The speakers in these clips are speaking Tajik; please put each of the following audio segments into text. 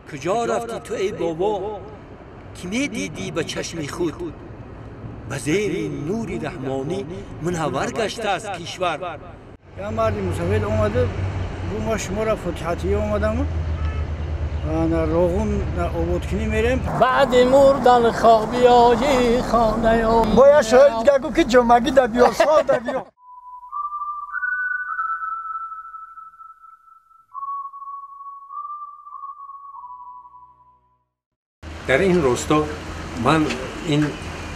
Куҷо рафтӣ ту эй бобо, ки медидӣ ба чашми худ? Ба зери нури раҳмонӣ мунаввар гаштааст кишвар. Як марди мусафед омада гуфт: ма шуморо фотиҳатия омадам, Роғун ободкунӣ мерем. Баъди мурдан хок биёи хонаё. Бояд шоҳид дига гуфт, ки ҷомагӣ да биё, сол да биё. Дар ин росто ман ин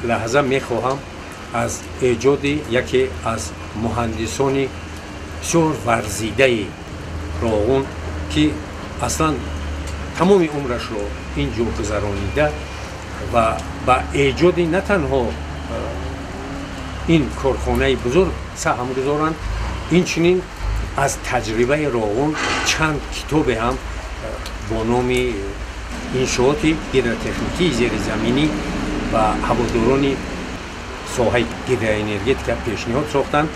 лаҳза мехоҳам аз эҷоди яке аз муҳандисони бисёр варзидаи Роғун, ки аслан тамоми умрашро ин ҷо гузаронида ва ба эҷоди на танҳо ин корхонаи бузург саҳм гузоранд, инчунин аз таҷрибаи Роғун чанд китобе ҳам бо номи иншооти гидротехникии зеризаминӣ ба ҳаводорони соҳаи гидроэнергетика пешниҳод сохтанд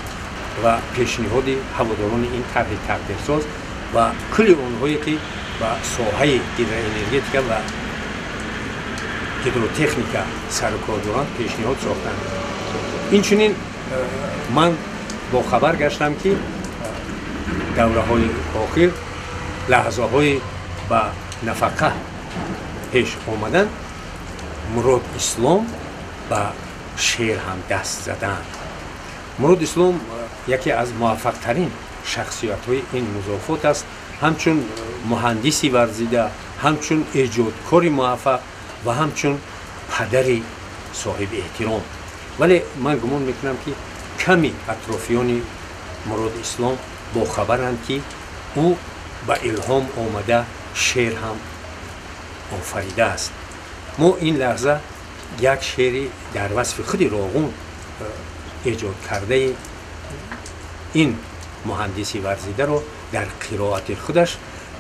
ва пешниҳоди ҳаводорони ин тарҳи тақдирсоз ва кулли онҳое, ки ба соҳаи гидроэнергетика ва гидротехника сарукор доранд, пешниҳод сохтанд. Инчунин ман бохабар гаштам, ки давраҳои охир лаҳзаҳои ба нафақа пеш омадан Мурод Ислом ба шеър ҳам даст заданд. Мурод Ислом яке аз муваффақтарин шахсиятҳои ин музофот аст, ҳамчун муҳандиси варзида, ҳамчун эҷодкори муваффақ ва ҳамчун падари соҳиби эҳтиром. Вале ман гумон мекунам, ки ками атрофиёни Мурод Ислом бохабаранд, ки ӯ ба илҳом омада шеър ҳам офаридааст. Мо ин лаҳза як шеъри дар васфи худи Роғун эҷод кардаи ин муҳандиси варзидаро дар қироати худаш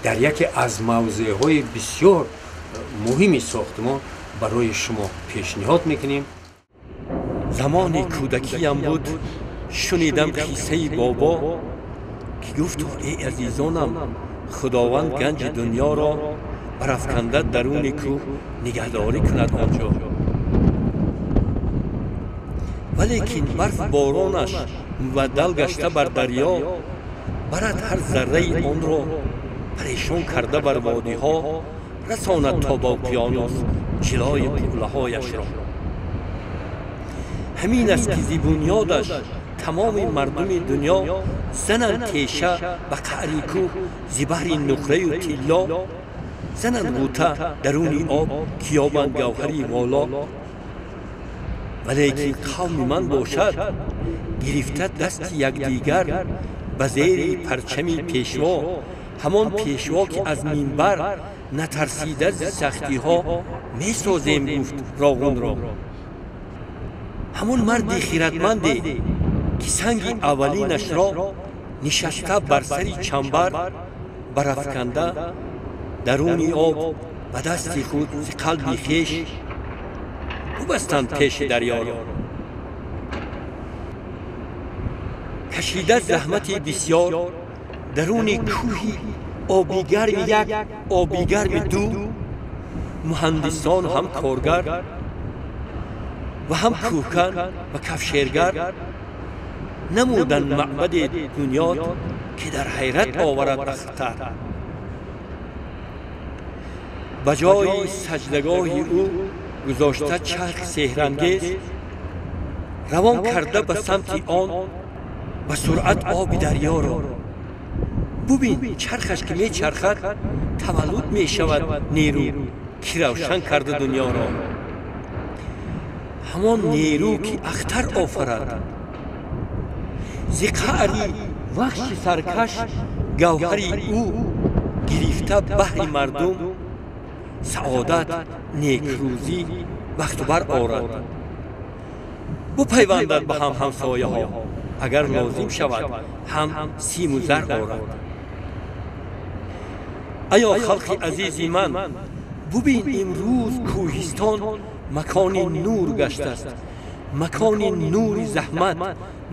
дар яке аз мавзеъҳои бисёр муҳими сохтмон барои шумо пешниҳод мекунем. Замони кӯдакиям буд, шунидам қиссаи бобо, ки гуфто: эй азизонам, Худованд ганҷи дунёро барафканда даруни кӯҳ нигаҳдорӣ кунад онҷо, валекин барф боронаш мубаддал гашта бар дарё барад, ҳар зарраи онро парешон карда бар водиҳо расонад, то ба уқёнус ҷилои қуллаҳояшро. Ҳамин аст, ки зи бунёдаш тамоми мардуми дунё зананд теша ба қаъри кӯҳ зи баҳри нуқраю тилло, зананд ғӯта даруни об, ки ёбанд гавҳари воло. Валекин қавми ман бошад, гирифта дасти якдигар ба зери парчами пешво, ҳамон пешво, ки аз минбар натарсида зи сахтиҳо месозем гуфт Роғунро, ҳамон марди хиратманде, ки санги аввалинашро нишаста бар сари чамбар барафканда даруни об ба дасти худ зи қалби хеш бубастанд пеши дарёро. Кашида заҳмати бисёр даруни кӯҳи Обигарми як, Обигарми ду, муҳандисон ҳам коргар ва ҳам кӯҳкан ва кафшергар намуданд маъбади бунёд, ки дар ҳайрат оварад ахтар. Ба ҷои саҷдагоҳи ӯ гузошта чархи сеҳрангез, равон карда ба самти он ба суръат оби дарёро. Бубин, чархаш ки мечархад, таваллуд мешавад нерӯ, ки равшан карда дунёро, ҳамон нерӯ, ки ахтар офарад. Зи қаъри вахши саркаш гавҳари ӯ гирифта баҳри мардум саодат, некрӯзӣ бахту бар орад, бупайвандад ба ҳам ҳамсояҳо, агар лозим шавад ҳам симу зар орад. Аё халқи азизи ман, бубин, имрӯз кӯҳистон макони нур гаштааст, макони нури заҳмат,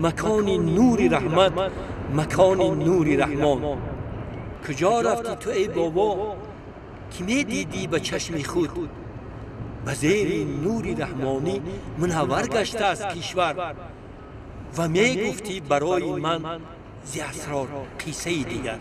макони нури раҳмат, макони нури раҳмон. Куҷо рафтӣ ту эй бобо, Ки медидӣ ба чашми худ, ба зери нури раҳмонӣ мунаввар гаштааст кишвар, ва мегуфтӣ барои ман зи асрор қиссаи дигар.